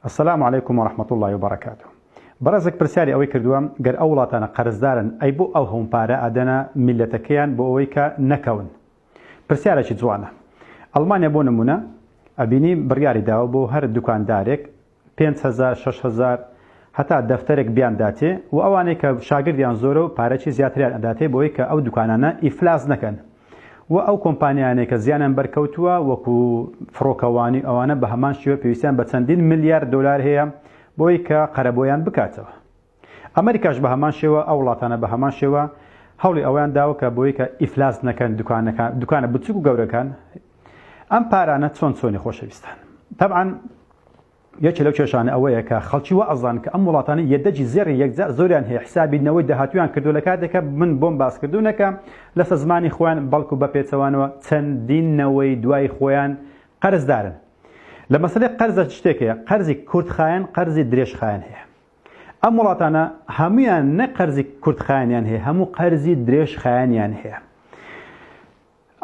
السلام علیکم و رحمة اللە و بەرەکاته بەڕێزێک پرسیاری ئەوەی کردووە گەر ئەو وڵاتانە قەرزدارن ئەی بۆ ئەو هەموو پارە ئەدەنە میللەتەکەیان بۆ ئەوەی کە نەکەون پرسیارێکی جوانە ئەڵمانیا بۆ نمونە ئەبینی بڕیاری داوە بۆ هەر دوکاندارێک 5000 6000 هەتا دەفتەرێک بیان داتێ و ئەوانەی کە شاگردیان زۆرە و پارەی زیاتریان ئەداتێ بۆی کە ئەو دوکانانە ئیفلاس نەکەن و ئەو کۆمپانیانەی کە زیانیان بەرکەوتووە وەکو فڕۆکەوانی ئەوانە بە هەمان شێوە پێویستیان بە چەندین ملیار دۆلار هەیە بۆی کە قەرەبۆیان بکاتەوە. ئەمریکاش بە هەمان شێوە ئەو وڵاتانە بە هەمان شێوە هەوڵی ئەوەیان داوە کە بۆی کە ئیفلاس نەکەن دوکانەکان دوکانە بچوک و گەورەکان ئەم پارانە چۆن چۆنی خۆشەویستان تەبعەن یەکێ لەو کێشانە ئەوەیە کە خەڵکی وا ئەزانن کە ئەم وڵاتانە یەدەگی زێڕی یەکجار زۆریان هەیە حسابی نەوەی داهاتوویان کردووە لە کاتێکا من بۆم باس کردوونە کە لەسەر زمانی خۆیان بەڵکو بە پێچەوانەوە چەندین نەوەی دوای خۆیان قەرزدارن. لە مەسەلەی قەرزە شتێک هەیە قەرزی کورتخایەن قەرزی درێژخایەن هەیە. ئەم وڵاتانە هەموویان نەک قەرزی کورتخایەنیان هەیە هەموو قەرزی درێژخایەنیان هەیە.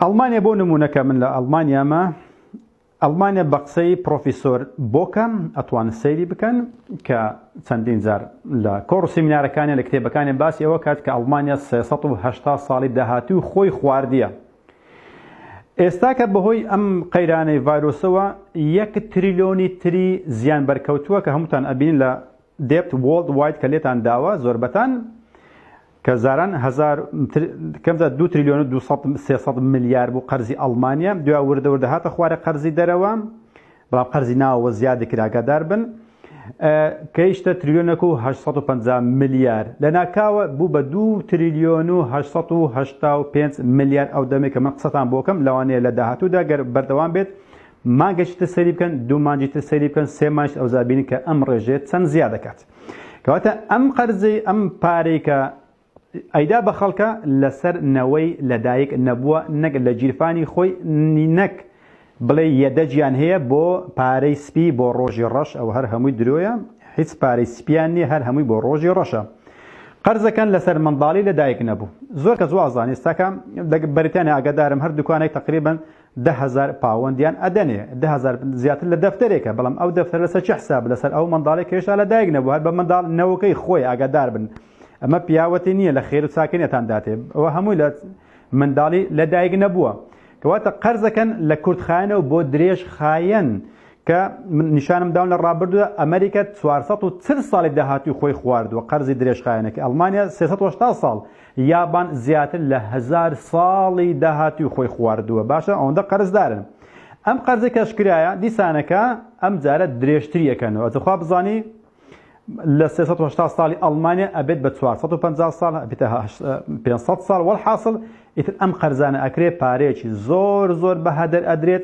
ئەڵمانیا بۆ نموونە کە من لە ئەڵمانیامە ئەڵمانیا بە قسەی پڕۆفیسۆر بۆکە ئەتوانن سەیری بکەن کە چەندین جار لە کۆڕ و سیمینارەکانیان لە کتێبەکانیان باسی ئەوە کات کە ئەڵمانیا 380 ساڵی داهاتوو خۆی خواردیە. ئێستا کە بەهۆی ئەم قەیرانەی ڤایرۆسەوە یەک تریلۆنی تری زیان بەرکەوتووە کە هەمووتان ئەبینن لە debt worldwide کە لێتان داوە زۆربەتان کە جاران هەزار کەمجا دوو تریلیۆن و دوو سەد سێ سەد ملیار بوو قەرزی ئەڵمانیا دوا وردە وردە هاتە خوارێ قەرزی دەرەوە بەڵام قەرزی ناوەوە زیادی کرد ئاگادار بن گەیشتە تریلیۆنێک و 850 ملیار لە ناکاوە بوو بە دوو تریلیۆن و 885 ملیار ئەو دەمێک کە من قسەتان بۆکەم لەوانەیە لە داهاتوودا گەر بەردەوام بێت مانگێکی تر سەیری بکەن دوو مانگی تر سەیری بکەن سێ مانگ ئەوجا بینن کە ئەم ڕێژەیە چەند زیاد دەکات کەواتە ئەم قەرزەی ئەم پارەی کە ئەیدا بە خەڵکە لەسەر نەوەی لەدایک نەبووە نەک لە گیرفانی خۆی نەک بڵێ یەدەگیان هەیە بۆ پارەی سپی بۆ ڕۆژی ڕەش ئەوە هەر هەمووی درۆیە هیچ پارەی سپیان نییە هەر هەمووی بۆ ڕۆژی ڕەشە قەرزەکەن لەسەر منداڵی لەدایک نەبوو زۆر کەس وازانێ ئێستاکە لە بەریتانیا ئاگادارم هەر دوکانێک تقریبا 10,000 پاوەندیان ئەدەنێ 10,000 زیاتر لە دەفتەرێکە بەڵام ئەو دەفتەر لەسەر چ حساب لەسەر ئەو منداڵێک کە هێشتا لە دایک نەبوو هەر بە منداڵ نەوەکەی خۆی ئاگادار بن ئەمە پیاوەتی نییە لە خێر و چاکە نیەتان داتێ ئەوە هەمووی لە منداڵی لە دایک نەبووە کەواتە قەرزەکەن لە کورتخایەنەوە بۆ درێژ خایەن کە من نیشانم داون لە ڕابردوودا ئەمریکا 440 ساڵی داهاتووی خۆی خواردووە قەرزی درێژخایەنەکە ئەڵمانیا 380 ساڵ یابان زیاتر لە هەزار ساڵی داهاتووی خۆی خواردووە باشە ئەوەندە قەرزدارن ئەم قەرزە کەشکرایە دیسانەکە ئەم جارە درێژتری ئەکەنەوە ئەجە خوا بزانی لە 380 ساڵی ئەڵمانیا ئەبێت بە 450 ساڵ ئەبێتە 500 ساڵ وەڵحاصل ئیتر ئەم قەرزانە ئەکرێ پارەیەکی زۆر زۆر بە هەدەر ئەدرێت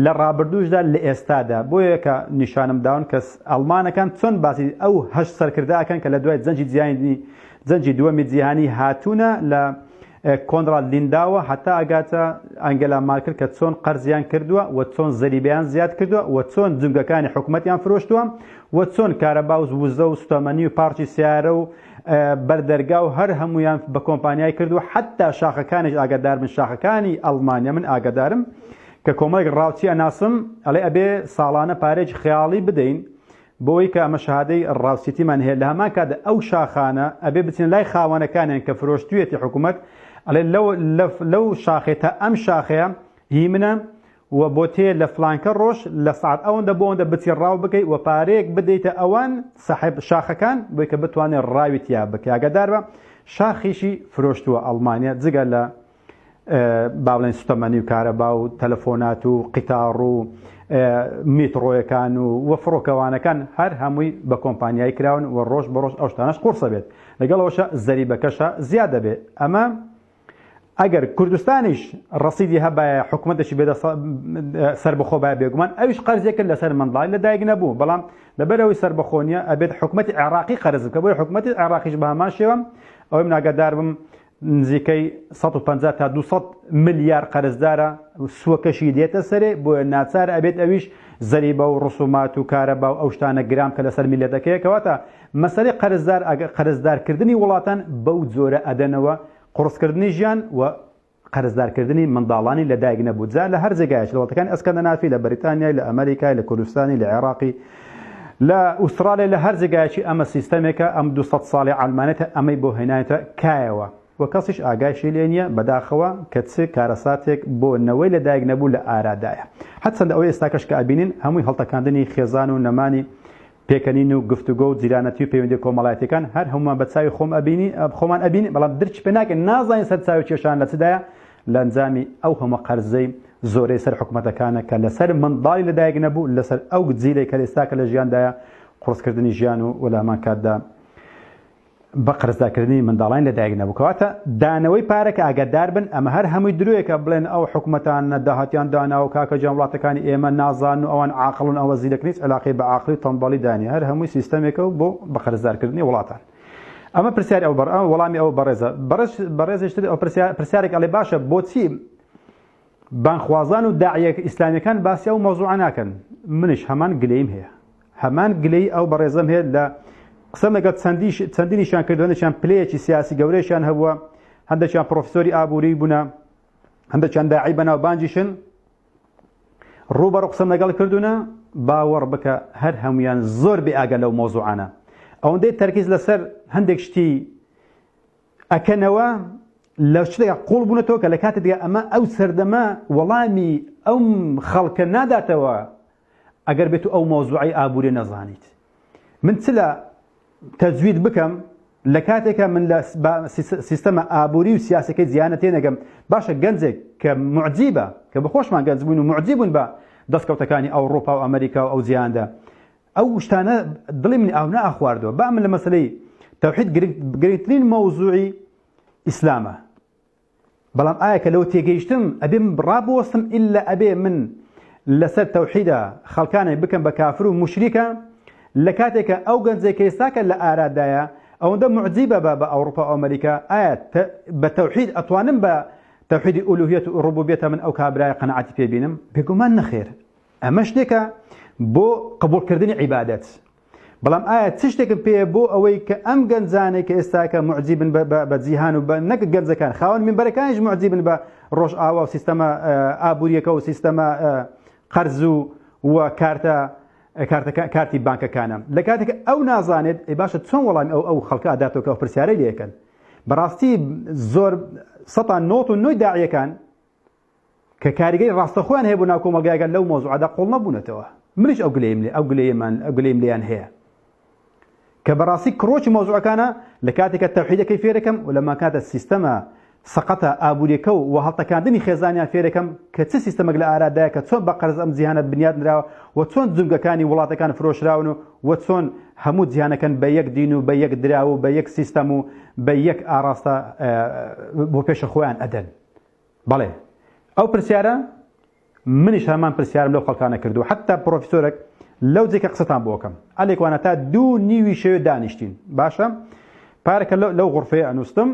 لە ڕابردووشدا لە ئێستادا بۆیە کە نیشانم داون کە ئەڵمانەکان چۆن باسی ئەو هەشت سەرکردە ئەکەن کە لە دوای جەنگی جیهانی جەنگی دووەمی جیهانی هاتوونە لە کۆنراد لینداوە هەتا ئەگاتە ئەنگەلا مارکل کە چۆن قەرزیان کردووە و چۆن زەریبەیان زیاد کردووە و چۆن جومگەکانی حکومەتیان فرۆشتووە و چۆن کارەبا و وزە و سوتەمەنی و پارکی سیارە و بەردەرگا و هەر هەموویان بە کۆمپانیای کردووە حتا شاخەکانیش ئاگادار بن شاخەکانی ئەڵمانیا من ئاگادارم کە کۆمەڵێک ڕاوچی ئەناسم ئەڵێ ئەبێ ساڵانە پارێکی خەیاڵی بدەین بۆی کە ئەمە شەهادەی ڕاوچێتیمان هەیە لە هەمان کاتدا ئەو شاخانە ئەبێ بچینە لای خاوەنەکانیان کە فرۆشتویەتی حکوومەت ئەڵێ لەو لەو شاخێ تا ئەم شاخەیە هی منە و بۆ تێ لە فلانکە ڕۆژ لە سعات ئەوەندە بۆ ئەوەندە بچی ڕاو بکەی و پارەیەک بدەیتە ئەوان ساحێب شاخەکان بۆی کە بتوانێت ڕاوی تیا بکەی ئاگادار بە شاخیشی فرۆشتووە ئەڵمانیا جگە لە با بڵێن سوتەمەنی و کارەبا و تەلەفۆنات و قیتاڕ و میتڕۆیەکان و و فڕۆکەوانەکان هەر هەمووی بە کۆمپانیایی کراون و ڕۆژ بە ڕۆژ ئەو شتانەش قوڕسە بێت لەگەڵەوەشە زەریبەکەشە زیاد دەبێت ئەمە ئەگەر کوردستانیش ڕەسیدی هەبایە حکوومەتێکی بێ سەربەخۆ بایە بێگومان ئەویش قەرزێک کرد لەسەر منداڵی لە دایک نەبوو بەڵام لەبەرەوەی سەربەخۆ نییە ئەبێت حکوومەتی عێراقی قەرز بکە بۆیە حکوومەتی عێراقیش بە هەمان شێوە ئەوەی من ئاگادار بم نزیکەی 150 تا 200 ملیار قەرزدارە سوەکەشی دێتە سەرێ بۆیە ناچار ئەبێت ئەویش زەریبە و ڕسومات و کارەبا و ئەو شتانە گرام کە لەسەر میلەتەکەیە کەواتە مەسەلەی قەرزدار ئەگەر قەرزدارکردنی وڵاتان بەو جۆرە ئەدەنەوە قوڕسکردنی ژیان و قەرزدارکردنی منداڵانی لە دایک نەبوو جا لە هەر جێگایەک لە وڵاتەکانی ئەسکەندەنافی لە بەریتانیای لە ئەمریکای لە کوردستانی لە عێراقی. لە ئوسترالیا لە هەر جێگایەکی ئەمە سیستەمێکە ئەم 200 ساڵی عەلمانێتە ئەمەی بۆ هێنایتە کایەوە و کەسیش ئاگایشی لێ نییە بەداخەوە کە چ کارەساتێک بۆ نەوەی لە دایک نەبوو لە ئارادایە هەرچەندە ئەوەی ئێستاکەش کە ئەبینین هەمووی هەڵتەکاندنی خێزان و نەمانی پێکەنین و گفتوگۆ و جیرانەتی و پەیوەندیە کۆمەڵایەتیەکان هەر هەموومان بە چاوی خۆم ئەبینی خۆمان ئەبینین بەڵام درکی پێ ناکەین نازانین سەرچاوی کێشان لە چدایە لە ئەنجامی ئەو هەموو قەرزەی زۆرەی سەر حکومەتەکانە کە لەسەر منداڵی لەدایک نەبوو لەسەر ئەو جیلەی کە ئێستاکە لە ژیاندایە قورسکردنی ژیان و لە هەمان کاتدا بە قەرزدارکردنی منداڵانی لەدایک نەبوو کەواتە دانەوەی پارەکە ئاگادار بن ئەمە هەر هەمووی درۆیەکە بڵێن ئەو حکومەتانە داهاتیان داناوە کاکە گیان وڵاتەکانی ئێمە نازانن و ئەوان عاقڵن ئەوە زیرەکن هیچ علاقەی بە عاقڵی و تەمبەڵی دانیە هەر هەمووی سیستەمێکە و بۆ بە قەرزدارکردنی وڵاتان ئەمە پرسیاری ئەو بەڕ وەڵامی ئەو بەڕێزە بەڕێز بەڕێزیشتر ئەو پرسیار پرسیارێک ئەڵێ باشە بۆچی بانگخوازان و داعیە ئیسلامیەکان باسی ئەو مەوزوعە ناکەن منیش هەمان گلەیم هەیە هەمان گلەی ئەو بەڕێزەم هەیە لە قسەم لەگەڵ چەندیش چەندینیشیان کردو هەندێکیان پلەیەکی سیاسی گەورەیشیان هەبووە هەندێکیان پرۆفیسۆری ئابووری بوونە هەندێکیان داعی بەناوبانگیشن ڕووبەڕوو قسەم لەگەڵ کردوونە باوەڕ بکە هەر هەمویان زۆر بێ ئاگا لەو مەوزوعانە ئەوەندەی تەرکیز لەسەر هەندێک شتی ئەکەنەوە لە شتێک قوڵ بوونەتەوە کە لە کاتێکدا ئەمە ئەو سەردەمە وەڵامی ئەم خەڵکە ناداتەوە ئەگەر بێت و ئەو مەوزوعی ئابووری نەزانیت من چ لە تەجوید بکەم لە کاتێکە من لە سیستەمە ئابووری و سیاسەکەی جیهانە تێنەگەم باشە گەنجێک کە معجیبە کە بەخۆشمان گەنج بوون و معجی بوون بە دەستکەوتەکانی ئەوروپا و ئەمریکا و ئەو جیهاندا ئەو شتانە دڵی منی ئاو نەئەخواردەوە با من لە مەسەلەی تەوحید گرنگترین مەوزوعی ئیسلامە بەڵام ئایا کە لەوە تێگەیشتم ئەبێ من ڕابوەستم ئللا ئەبێ من لەسەر تەوحیدە خەڵکانێک بکەم بە کافر و مشریکە لە کاتێکە ئەو گەنجێک کە ئێستاکە لە ئارادایە ئەوەندە معجیبە بە بە ئەوروپا و ئەمریکا ئایا بە تەوحید ئەتوانم بە تەوحیدی ئولوهیەت و ڕبوبیەتە من ئەو کابرایە قەناعەتی پێ بینم بێگومان نەخێر ئەمە شتێکە بۆ قبوڵکردنی عیبادەت بەڵام ئایا چ شتێکم پێیە بۆ ئەوەی کە ئەم گەنجانەی کە ئێستاکە معجیبن بە جیهان و بە نەک گەنجەکان خاوەن منبەرەکانیش معجیبن بە ڕۆژئاوا و سیستەمە ئابووریەکە و سیستەمە قەرز و و کارتە کارتەکە کارتی بانکەکانە لە کاتێک ئەو نازانێت ئەی باشە چۆن وەڵامی ئەو ئەو خەڵکە ئەداتەوە کە ئەو پرسیارەی لێکەن بەڕاستی زۆر سەتا نۆت و نۆی داعیەکان کە کاریگەری ڕاستەخۆیان هەیە بۆ ناو کۆمەڵگایەکە لەو مەوزوعەدا قوڵ نەبوونەتەوە منیش ئەو گلەیم لێ ئەو گلەیەمان ئەو گلەیم لێیان هەیە کە بەڕاستی کڕۆکی مەوزوعەکانە لە کاتێکە تەوحیدەکەی فێرەکەم و لە ماکاتە سیستەمە سەقەتە ئابووریەکە و هەڵتەکاندنی خێزانیان فێرەکەم کە چ سیستەمێک لە ئارادایە کە چۆن بە قەرز ئەم جیهانە بنیات نراوە و چۆن جومگەکانی وڵاتەکان فرۆشراون و و چۆن هەموو جیهانەکەن بە یەک دین و بە یەک دراو و بە یەک سیستەم و بە یەک ئاڕاستە بۆ پێشە خۆیان ئەدەن. بەڵێ ئەو پرسیارە منیش هەمان پرسیارم لەو خەڵکانە کردو حتا پرۆفیسۆرێک لەو جێکە قسەتان بۆکەم ئەلێکوانە تا دوو نیوی شەوێ دانیشتین باشە پارەکە لەو غرفەیە ئەنووستم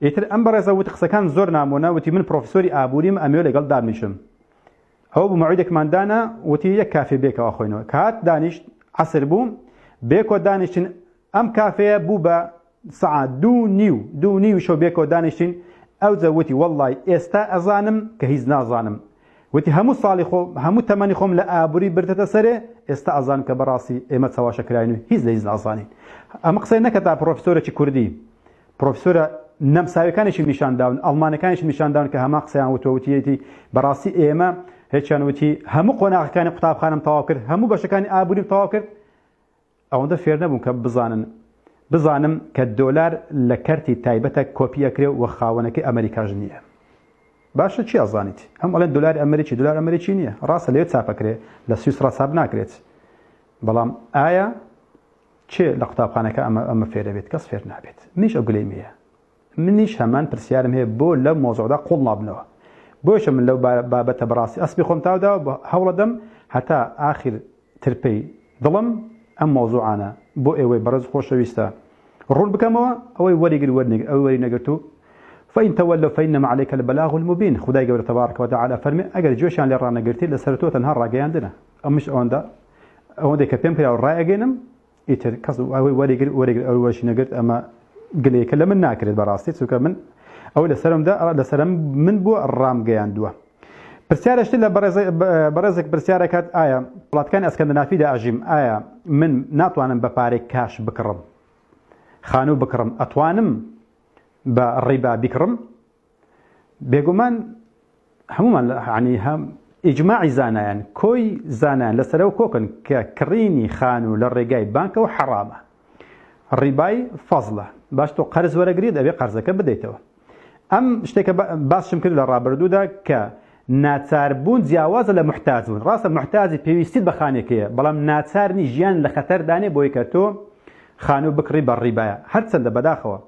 ئیتر ئەم بەڕێزە وتی قسەکان زۆر نامۆنە وتی من پرۆفیسۆری ئابووریم ئەمێ لەگەڵ دابنیشم ئەو بوو مەعیدێکمان دانا وتی یەک کافێ بێکەوە خۆینەوە کات دانیشت عەسر بوو بێکۆ دانیشتین ئەم کافێیە بوو بە سەعات دوو نیو، دوو نیوی شەو بێکەوە دانیشتین، ئەوجە وتی وەڵڵای ئێستا ئەزانم کە هیچ نازانم. وتی هەموو ساڵی خۆم، هەموو تەمەنی خۆم لە ئابووری بردەتە سەرێ، ئێستا ئەزانم کە بەڕاستی ئێمە چەواشە کراین و هیچ لە هیچ نازانین. ئەمە قسەی نەکەتا پڕۆفیسۆرێکی کوردی، پڕۆفیسۆرە نەمساویەکانیشیم نیشان داون، ئەڵمانەکانیشم نیشان داون کە هەمان قسەیان وتووە، وتیەتی بەڕاستی ئێمە هێچیان وتی هەموو قۆناغەکانی قوتابخانەم تەواو کرد، هەموو بەشەکانی ئابووریم تەواو کرد، ئەوەندە فێر نەبووم کە بزانن بزانم کە دۆلار لە کەرتی تایبەتە کۆپی ئەکرێ و خاوەنەکەی ئەمریکاش نییە. باشە چی ئەزانیت؟ هەم ئەڵێن دۆلاری ئەمریکی دۆلار ئەمریکی نییە. ڕاستە لەوێ چاپ ئەکرێ لە سویسڕا چاپ ناکرێت. بەڵام ئایا کێ لە قوتابخانەکە ئەمە ئەمە فێرەبێت؟ کەس فێر نابێت. منیش ئەو گلەیم هەیە. منیش هەمان پرسیارم هەیە بۆ لەم مۆزوعدا قوڵ نابنەوە؟ بۆیشە من لەو بابەتە بەڕاستی ئەسپی خۆم تاوداوە هەوڵەدەم هەتا ئاخیر ترپەی دڵم ئەم مەوزوعانە بۆ ئێوەی بەڕێز و خۆشەویستە ڕوون بکەمەوە ئەوەی وەریگر وەرنەگر ئەوەی وەری نەگرت و فإن تولوا فإنما عليك البلاغ المبين خدای گەورە تبارک وتعالى فەرمی ئەگەر گوێشیان لێ ڕانەگرتی لەسەر تۆ تەنها ڕاگەیاندنە ئەمش ئەوەندە ئەوەندەی کە پێم کراوە ڕایەگەێنم ئیتر کەس ئەوەی وەریگر وەریگر ئەوەی وەرشی نەگرت ئەمە گلەیەکە لە من ناکرێت بەڕاستی چونکە من ئەوەی لەسەرمدا لەسەرم من بووە ڕامگەیاندووە. پرسیارێکی تر لە بەڕێزێک پرسیار ئەکات ئایا وڵاتەکانی ئەسکەندەنافیدا ئەژیم ئایا من ناتوانم بە پارەی کاش بکڕم خانوو بکڕم ئەتوانم بە ڕیبا بیکڕم بێگومان هەمومان عنی هەم ئیجماعی زانایان کۆی زانایان لەسەرەوە کۆکن کە کڕینی خانوو لە ڕێگای بانکەوە حەرامە ڕیبای فەزلە باش تۆ قەرز وەرەگریت ئەبێ قەرزەکە بدەیتەوە ئەم شتێکە باسشم کرد لە ڕابردوودا کە ناچاربوون جیاوازە لە محتاج بوون ڕاستە محتاجی پێویستیت بە خانێکەیە بەڵام ناچارنی ژیان لە خەتەردانێ بۆی کە تۆ خانوو بکڕی بە ڕیبایە هەرچەندە بەداخەوە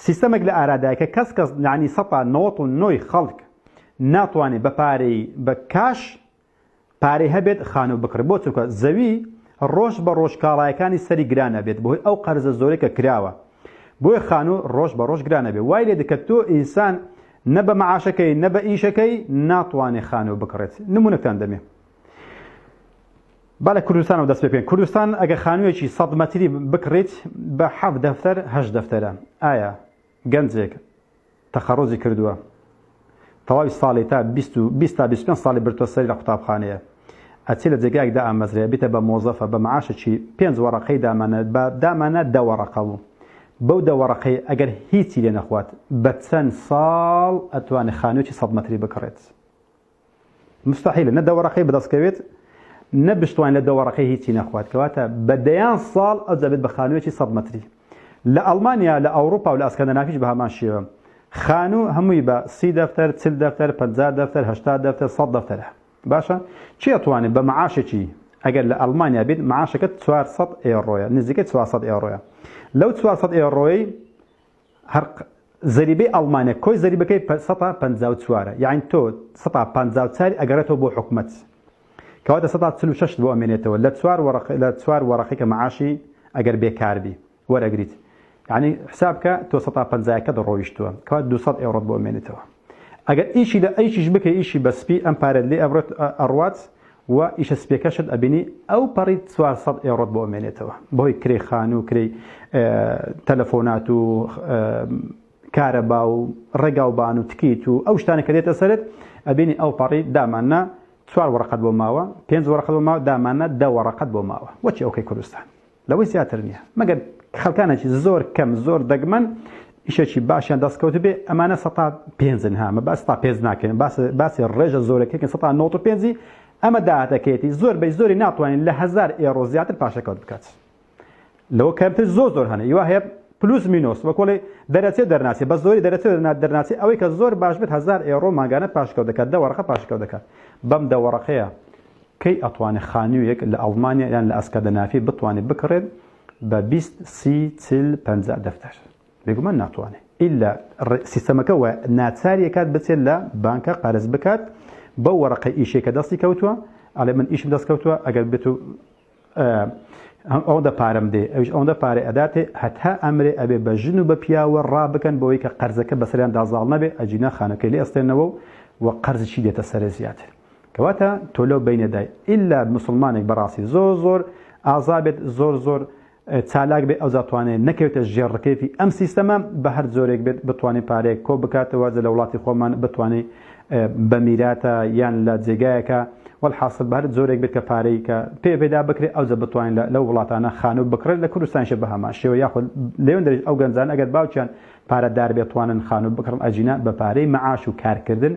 سیستەمێک لە ئارادایە کە کەس کەس یانی سەتا نەوەت و نۆی خەڵک ناتوانێت بە پارەی بە کاش پارەی هەبێت خانوو بکڕێت بۆ چونکە زەوی ڕۆژ بە ڕۆژ کاڵایەکانی سەری گران ئەبێت بەهۆی ئەو قەرزە زۆرەی کە کراوە بۆیە خانوو ڕۆژ بە ڕۆژ گران ئەبێت وای لێ دەکات تۆ ئینسان نە بە مەعاشەکەی نە بە ئیشەکەی ناتوانێت خانوو بکڕێت نمونەتان دەمێ با لە کوردستانەوە دەست پێ بکەین کوردستان ئەگە خانوویەکی 100 مەتری بکڕیت بە حەفت دەفتەر هەشت دەفتەرە ئایا گەنجێک تەخەڕوجی کردووە تەواوی ساڵی تا 20 تا 25 ساڵی برتوە سەری لە قوتابخانەیە ئەچێ لە جێگایەک دائەمەزرێ بیتە بە مۆزەفە بە معاشێکی پێنج وەڕەقەی دامانە بە دامانە دە وەڕەقە بوو بەو دە وەڕەقەی ئەگەر هیچی لێ نەخوات بە چەند ساڵ ئەتوانێ خانوویەکی سەد مەتری بکڕێت مستحیلە نە دە وەڕەقەی بەدەست کەوێت نە بشتوانێت لە دە وەڕەقەی هیچی نەخوات کەواتە بە دەیان ساڵ ئەوجا بێت بە خانوویەکی سەد مەتری لە ئەڵمانیا لە ئەوروپا و لە ئەسکەندەنافیش بە هەمان شێوە خانوو هەمووی بە سی دەفتەر چل دەفتەر پەنجا دەفتەر هەشتا دەفتەر سەد دەفتەرە باشە کێ ئەتوانێت بە معاشێکی ئەگەر لە ئەڵمانیا بیت معاشەکەت 400 ئێڕۆیە نزیکەی 400 ئێڕۆیە لەو 400 ئێڕۆی هەر زەریبەی ئەڵمانیا کۆی زەریبەکەی سەتا 54 یعنی تۆ سەتا 54 ئەگەڕێتەوە بۆ حکومەت کەواتە سەتا 46 بۆ ئەمێنێتەوە لە چوار وەڕق لە چوار وەڕقی کە معاشی ئەگەر بێکار بی وەرەگریت یعنی حساب کە تۆ سەتا پەنجایەکەت ڕۆیشتووە کەوات 200 ئێڕۆت بۆ ئەمێنێتەوە ئەگەر ئیشی لە ئەیشیش بکەی ئیشی بە سپی ئەم پارەت لێ ئەبڕێت ئەڕوات و ئیشە سپیەکەشت ئەبینی ئەو پەڕی 400 ئێڕۆت بۆ ئەمێنێتەوە بەهۆی کرێی خانوو کرێی تەلەفۆنات و کارەبا و ڕێگاوبان و تکیت و ئەو شتانە کە دێتە سەرت ئەبینی ئەو پەڕی داماننا چوار وەڕقەت بۆ ماوە پێنج وەڕقەت بۆ ماوە داماننا دە وەڕقەت بۆ ماوە وەچی ئەوکەی کوردستان لەوەی زیاتر نییە مەگەر خەڵکانێکی زۆر کەم زۆر دەگمەن ئیشێکی باشیان دەستکەوت بێ ئەمانە سەتا پێنجن ها مە باس تا پێنج ناکەین باس باسی ڕێژە زۆرەکەکەن سەتا نۆت و پێنجی ئەمە داهاتەکەیەتی زۆر بەی زۆری ناتوانین لە هەزار ئێرۆ زیاتر پاشەکەوت بکات لەوە کەمتر زۆر زۆر هەنە ئیوا هەیە plus minus وەکۆڵێ دەرەچێ دەرناچێ بە زۆری دەرەچێ دەرناچێ ئەوەی کە زۆر باش بێت هەزار ئێرۆ مانگانە پاشکەوت دەکات دە وەرەقە پاشکەوت دەکات بەم دە وەرەقەیە کەی ئەتوانێ خانوویەک لە ئەڵمانیا یان لە ئەسکەدەنافی بتوانێ بکڕێت بە 20 سی چل پەنجا دەفتەر؟ بێگومان ناتوانێ ئیلا سیستەمەکە وایە ناچاری ئەکات بچێت لە بانکە قەرز بکات بەو وەرەقەی ئیشێک کە دەستی کەوتووە ئەڵێ من ئیشم دەست کەوتووە ئەگەر بێت و ئەوەندە پارەم دێ ئەویش ئەوەندە پارەی ئەداتێ هەتا ئەمرێ ئەبێ بە ژن و بە پیاوە ڕابکەن بۆی کە قەرزەکە بەسەریان دازاڵ نەبێ ئەجینا خانەکەی لێ ئەستێنەوە و قەرزی دێتە سەرێ زیاتر کەواتە تۆ لەو بەینەدای ئیلا موسڵمانێک بەڕاستی زۆر زۆر ئازا بێت زۆر زۆر چالاک بێت ئەوجا توانێت نەکەوێتە ژێر ڕکێفی ئەم سیستەمە بە هەر جۆرێک بێت بتوانێت پارەیەک کۆ بکاتەوە جە لە وڵاتی خۆمان بتوانێت بە میراتە یان لە جێگایەکە وەلحاصل بە هەر جۆرێک بێت کە پارەی کە پێ پێدا بکرێت ئەوجا بتوانێت لەو وڵاتانە خانوو بکڕێت لە کوردستانیش بە هەمان شێوە یاخود لەوێن دەریش ئەو گەنجان ئەگەر باوکیان پارەدار بێت توانن خانوو بکڕن ئەجینا بە پارەی مەعاش و کارکردن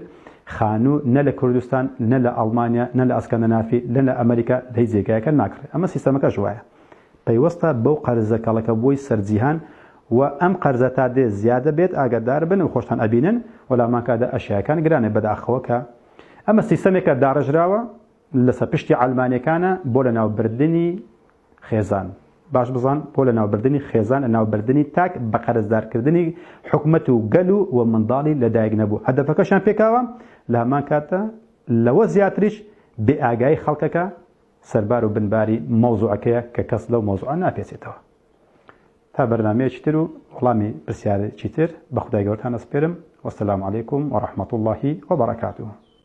خانوو نە لە کوردستان نە لە ئەڵمانیا نە لە ئەسکەندەنافی نە لە ئەمریکا لە هیچ جێگایەکە ناکڕێ ئەمە سیستەمەکەش وایە پەیوەستە بەو قەرزە کەڵەکە بووی سەر جیهان و ئەم قەرزە تا دێ زیادە بێت ئاگادار بن و خۆشتان ئەبینن و لامان کادا ئەشیاکان گرانێ بەداخەوە کە ئەمە سیستەمێکە داڕێژراوە لەسەر پشتی عەلمانیەکانە بۆ لەناوبردنی خێزان باش بزان بۆ لەناوبردنی خێزان لەناوبردنی تاک بە قەرزدارکردنی حکومەت و گەل و و منداڵی لەدایک نەبوو هەدەفەکەشیان پێکاوە لە هەمان کاتدا لەوە زیاتریش بێ ئاگایی خەڵکەکە سەربار و بنباری مەوزوعەکەیە کە کەس لەو مەوزوعە ناپێچێتەوە تا بەرنامەیەکی تر و وەڵامی پرسیارێکی تر بە خودای گەورەتان ئەسپێرم وەسەلام عەلەیکوم وەڕەحمەتوڵڵاهی وەبەڕەکاتوه.